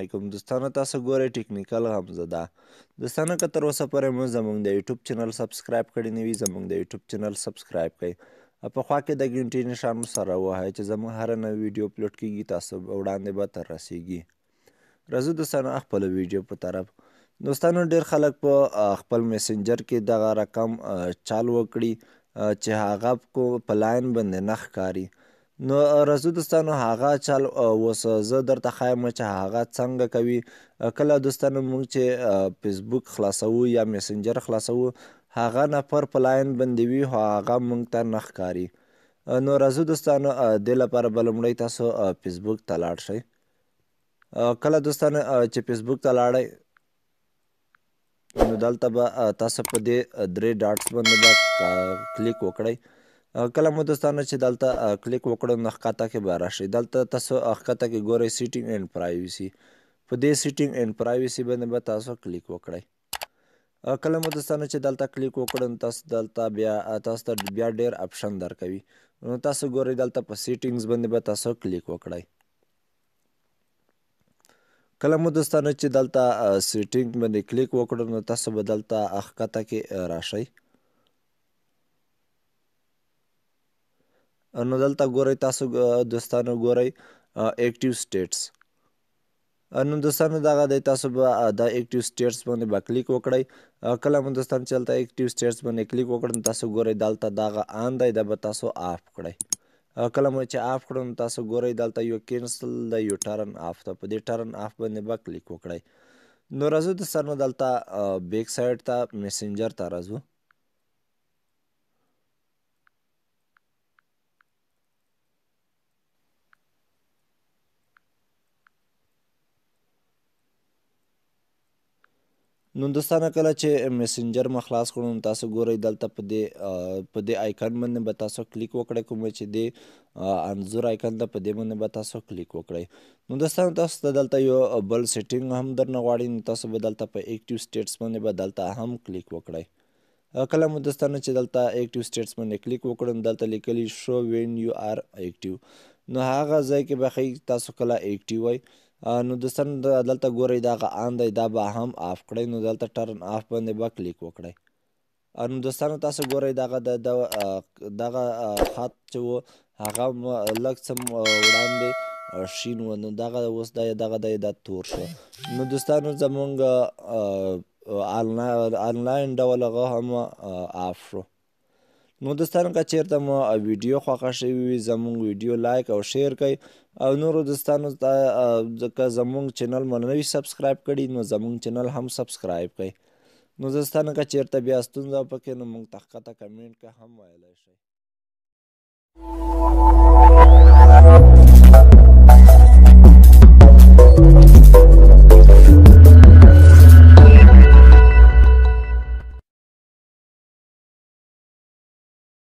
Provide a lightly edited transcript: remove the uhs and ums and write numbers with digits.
علیکم دوستانو، تاسو ګورئ ټیکنیکل غمزده. دوستانو، که تر اوسه پورې مو زموږ د یوټیوب چینل subscribe کړی نه وي، زموږ د یوټیوب چینل subscribe کړئ او په خوا کې د ګنټې نشان سره ووهئ چې زموږ هره نوې ویډیو اپلوډ کیږي تاسو وړاندې به تر رسیږي. راځو دوستانو خپلو ویډیو په طرف. دوستانو، ډېر خلک په خپل میسنجر کې دغه رقم چال وکړي چې هغه په لاین باندې نه ښکاري. نو راځو دوستانو، هغه چال اوس زه درته ښایم چې هغه څنګه کوي. کله دوستانو موږ چې فیسبوک خلاصوو یا میسنجر خلاصوو، هغه نفر په لاین باندې وي خو هغه موږ ته نه ښکاري. نو راځو دوستانو، دې لپاره به لومړی تاسو فیسبوک ته لاړ شئ. کله دوستانو چې فیسبوک ته لاړئ، نو دلته به تاسو په دې درې dots باندې به کلیک وکړئ. کله مو دوستانو چې دلته کلیک وکړو، نو ښکته کې به راشئ. دلته تاسو ښکته کې ګورئ setting and privacy. په دې setting and privacy باندې به تاسو کلیک وکړئ. کله مو دوستانو چې دلته کلیک وکړو، نو تاسو دلته بیا تاسو ته بیا ډېر option درکوي. نو تاسو ګورئ دلته په settings باندې به تاسو کلیک وکړئ. کله مو دوستانو چې دلته setting باندې کلیک وکړو، نو تاسو به دلته ښکته کې راشئ. نو دلته ګورئ تاسو دوستانو ګورئ active status. نو دوستانو دغه دی، تاسو به د active status باندې به کلیک وکړئ. کله مو دوستانو چې دلته active status باندې کلیک وکړو، نو تاسو ګورئ دلته دغه on دی، دا به تاسو off کړئ. کله مو چې off کړو، نو تاسو ګورئ دلته یو cancel دی، یو turn off ده. په دې turn off باندې به کلیک وکړئ. نو راځو دوستانو دلته back side ته، میسنجر ته راځو. نو دوستانو، کله چې میسنجر مو خلاص کړو، نو تاسو ګورئ دلته په دې icon باندې به تاسو کلیک وکړئ، کوم چې دې انځور icon ده، په دې باندې به تاسو کلیک وکړئ. نو دوستانو، تاسو ته دلته یو بل setting هم درنه غواړي. نو تاسو به دلته په active status باندې به دلته هم کلیک وکړئ. کله مو دوستانو چې دلته active status باندې کلیک وکړو، نو دلته لیکلي show when you are active. نو هغه ځای کې به ښیي تاسو کله active وئ. نو دوستانو، دلته ګورئ دغه on دی، دا به هم off کړئ. نو دلته turn off باندې به کلیک وکړئ. نو دوستانو، تاسو ګورئ دغه دغه خط چې و، هغه لږ څه وړاندې شین و، نو دغه اوس دی دغه دی دا تور شو. نو دوستانو، زمونږ آنلاین ډول هغه هم off شو. نو دوستانو، که چیرته مو ویډیو خوښه شوې وي، زمونږ ویډیو like او share کړئ او نورو دوستانو ته. که زمونږ چینل مو نه وي subscribe کړي، نو زمونږ چینل هم subscribe کړئ. نو دوستانو، که چیرته بیا ستونزه پکې، نو موږ ته ښکته کمنټ کې هم ویلی شئ.